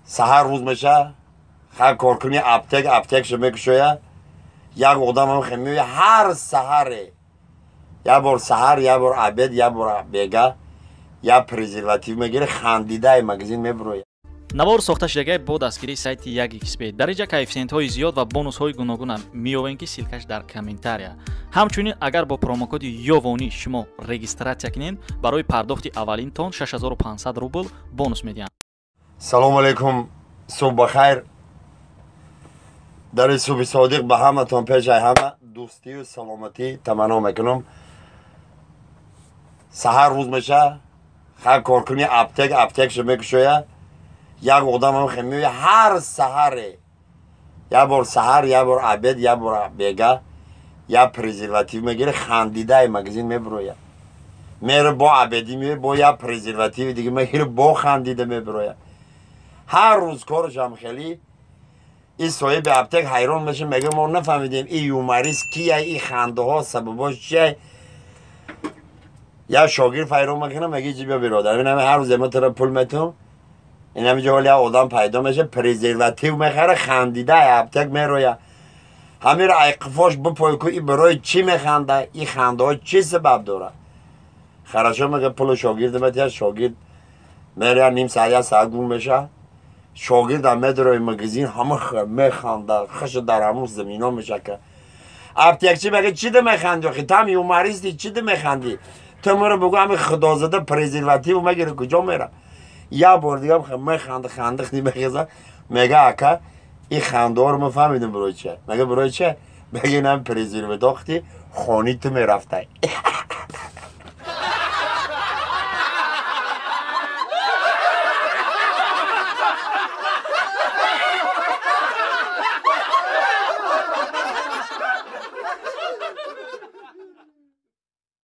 Саҳар рӯз меша, хар коркуни аптек аптекшо мекушоя, як одамам меоя ҳар саҳаре, як бор саҳар, як бор обед, як бор бега, як презерватив мегире, хандидаи магазин мебуроя. Навор сохта шудагай бо дастгирии сайти 1xb. Дар инҷа коэффисиентҳои зиёд ва бонусҳои гуногуна меёбем, ки ссылкаш дар комментария. Ҳамчунин, агар бо промокоди Ёвонӣ шумо регистратсия кунед, барои пардохти аввалинтон 6500 рубл бонус медиҳанд. Салому алайкум, субҳ бахайр. Дари субҳи содиқ ба ҳаматон пешай ҳама дӯстию саломатӣ таманно мекунам. Саҳар рӯз меша, хар коркуни аптек аптекшо мекушоя, як одамам меоя ҳар саҳаре, як бор саҳар, як бор обед, як бор бега, як презерватив мегире, хандидаи магазин мебуроя. Мере, бо обедӣ меоя, бо як презервативи дига мегире, бо хандида мебуроя. Ҳар рӯз корашам хелӣ. И соҳиби аптек ҳайрон меша, мега: «Мо нафаҳмидем, и юморист кия, и хандаҳо сабабош чия?» Як шогирд ҳайрон мекунам, меги: «Ҷи, бия, биродар, инами ҳар рӯз ма тура пул метум, инами ҷо ҳоли як одам пайдо меша, презерватив мехара, хандида аптек мероя. Ҳамиро айқифош бипой ку, и барои чӣ механда, и хандаҳо чӣ сабаб дорад?» «Хорошо», мега, пулу шогирд метиҳад. Шогирд меря, ним саат, як саат гум меша. Шогирдам медарои магазин, ҳама механда, хаша дар ҳамун замино мешака. Аптекчи мега: «Чӣ да механди охи? Там юмористи, чӣ да механди? Ту маро бугӯ, ҳами худозада презерватив мегири, куҷо мера?» Як бор дигам механда, хандихни мехеза, мега: «Ака, ин хандаҳоро ма фаҳмидам барои чи». Мега: «Барои чи?» Мега: «Инам презерватив хони ту мерафтай».